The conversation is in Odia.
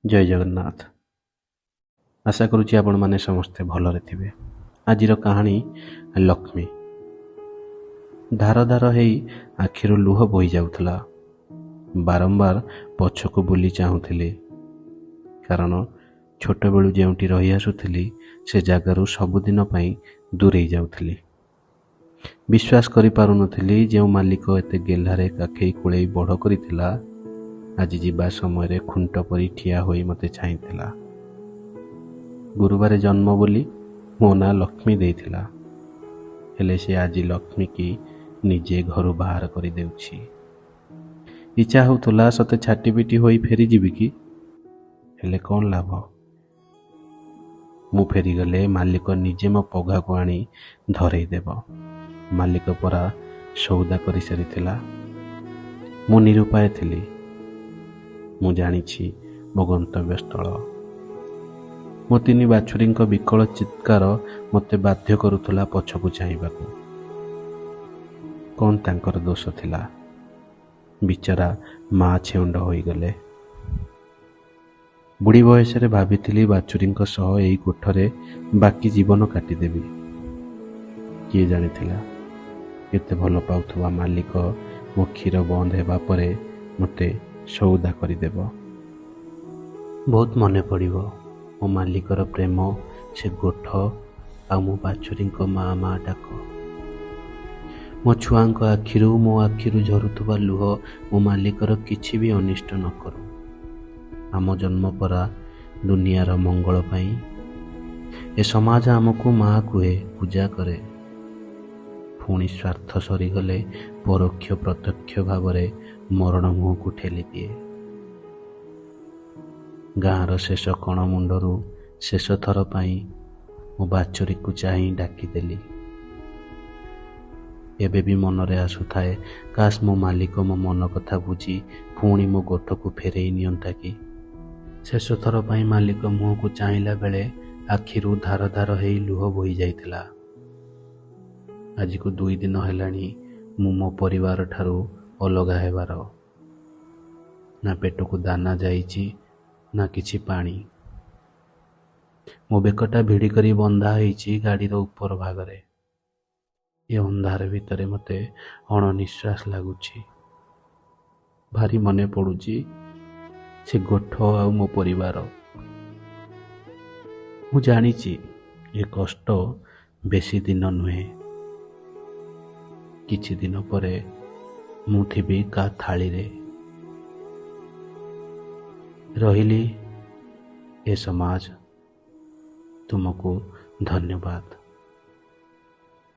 ଜୟ ଜଗନ୍ନାଥ। ଆଶା କରୁଛି ଆପଣମାନେ ସମସ୍ତେ ଭଲରେ ଥିବେ। ଆଜିର କାହାଣୀ ଲକ୍ଷ୍ମୀ। ଧାର ଧାର ହେଇ ଆଖିରୁ ଲୁହ ବୋହି ଯାଉଥିଲା। ବାରମ୍ବାର ପଛକୁ ବୁଲି ଚାହୁଁଥିଲି, କାରଣ ଛୋଟବେଳୁ ଯେଉଁଠି ରହି ଆସୁଥିଲି ସେ ଜାଗାରୁ ସବୁଦିନ ପାଇଁ ଦୂରେଇ ଯାଉଥିଲି। ବିଶ୍ୱାସ କରିପାରୁନଥିଲି, ଯେଉଁ ମାଲିକ ଏତେ ଗେହ୍ଲାରେ କାଖେଇ କୋଳେଇ ବଡ଼ କରିଥିଲା, ଆଜି ଯିବା ସମୟରେ ଖୁଣ୍ଟ ପରି ଠିଆ ହୋଇ ମୋତେ ଚାହିଁଥିଲା। ଗୁରୁବାର ଜନ୍ମ ବୋଲି ମୋ ନାଁ ଲକ୍ଷ୍ମୀ ଦେଇଥିଲା, ହେଲେ ସେ ଆଜି ଲକ୍ଷ୍ମୀକି ନିଜେ ଘରୁ ବାହାର କରିଦେଉଛି। ଇଚ୍ଛା ହେଉଥିଲା ସତେ ଛାଟିପିଟି ହୋଇ ଫେରିଯିବି କି, ହେଲେ କ'ଣ ଲାଭ? ମୁଁ ଫେରିଗଲେ ମାଲିକ ନିଜେ ମୋ ପଘାକୁ ଆଣି ଧରେଇ ଦେବ। ମାଲିକ ପରା ସଉଦା କରିସାରିଥିଲା। ମୁଁ ନିରୁପାୟ ଥିଲି। ମୁଁ ଜାଣିଛି ମୋ ଗନ୍ତବ୍ୟସ୍ଥଳ। ମୋ ତିନି ବାଛୁରୀଙ୍କ ବିକଳ ଚିତ୍କାର ମୋତେ ବାଧ୍ୟ କରୁଥିଲା ପଛକୁ ଚାହିଁବାକୁ। କ'ଣ ତାଙ୍କର ଦୋଷ ଥିଲା? ବିଚରା ମା ଛେଉଣ୍ଡ ହୋଇଗଲେ। ବୁଢ଼ୀ ବୟସରେ ଭାବିଥିଲି ବାଛୁରୀଙ୍କ ସହ ଏଇ ଗୋଠରେ ବାକି ଜୀବନ କାଟିଦେବି। କିଏ ଜାଣିଥିଲା ଏତେ ଭଲ ପାଉଥିବା ମାଲିକ ମୋ କ୍ଷୀର ବନ୍ଦ ହେବା ପରେ ମୋତେ ସଉଦା କରିଦେବ। ବହୁତ ମନେ ପଡ଼ିବ ମୋ ମାଲିକର ପ୍ରେମ, ସେ ଗୋଠ ଆଉ ମୋ ବାଛୁରୀଙ୍କ ମା ମା ଡାକ। ମୋ ଛୁଆଙ୍କ ଆଖିରୁ ମୋ ଆଖିରୁ ଝରୁଥିବା ଲୁହ ମୋ ମାଲିକର କିଛି ବି ଅନିଷ୍ଟ ନ କରୁ। ଆମ ଜନ୍ମ ପରା ଦୁନିଆର ମଙ୍ଗଳ ପାଇଁ। ଏ ସମାଜ ଆମକୁ ମା କୁହେ, ପୂଜା କରେ। ପୁଣି ସ୍ୱାର୍ଥ ସରିଗଲେ ପରୋକ୍ଷ ପ୍ରତ୍ୟକ୍ଷ ଭାବରେ ମରଣ ମୁହଁକୁ ଠେଲିଦିଏ। ଗାଁର ଶେଷ କଣ ମୁଣ୍ଡରୁ ଶେଷ ଥର ପାଇଁ ମୋ ବାଛୁରୀକୁ ଚାହିଁ ଡାକିଦେଲି। ଏବେ ବି ମନରେ ଆସୁଥାଏ, କାଶ ମୋ ମାଲିକ ମୋ ମନ କଥା ବୁଝି ପୁଣି ମୋ ଗୋଠକୁ ଫେରେଇ ନିଅନ୍ତା କି। ଶେଷ ଥର ପାଇଁ ମାଲିକ ମୁହଁକୁ ଚାହିଁଲା ବେଳେ ଆଖିରୁ ଧାର ଧାର ହେଇ ଲୁହ ବୋହି ଯାଇଥିଲା। ଆଜିକୁ 2 ଦିନ ହେଲାଣି ମୁଁ ମୋ ପରିବାର ଠାରୁ ଅଲଗା ହେବାର। ନା ପେଟକୁ ଦାନା ଯାଇଛି, ନା କିଛି ପାଣି। ମୋ ବେକଟା ଭିଡ଼ି କରି ବନ୍ଧା ହେଇଛି ଗାଡ଼ିର ଉପର ଭାଗରେ। ଏ ଅନ୍ଧାର ଭିତରେ ମୋତେ ଅଣନିଶ୍ୱାସ ଲାଗୁଛି। ଭାରି ମନେ ପଡ଼ୁଛି ସେ ଗୋଠ ଆଉ ମୋ ପରିବାର। ମୁଁ ଜାଣିଛି ଏ କଷ୍ଟ ବେଶୀ ଦିନ ନୁହେଁ। କିଛି ଦିନ ପରେ ମୁଁ ଥିବି କା ଥାଳିରେ। ରହିଲି। ଏ ସମାଜ, ତୁମକୁ ଧନ୍ୟବାଦ।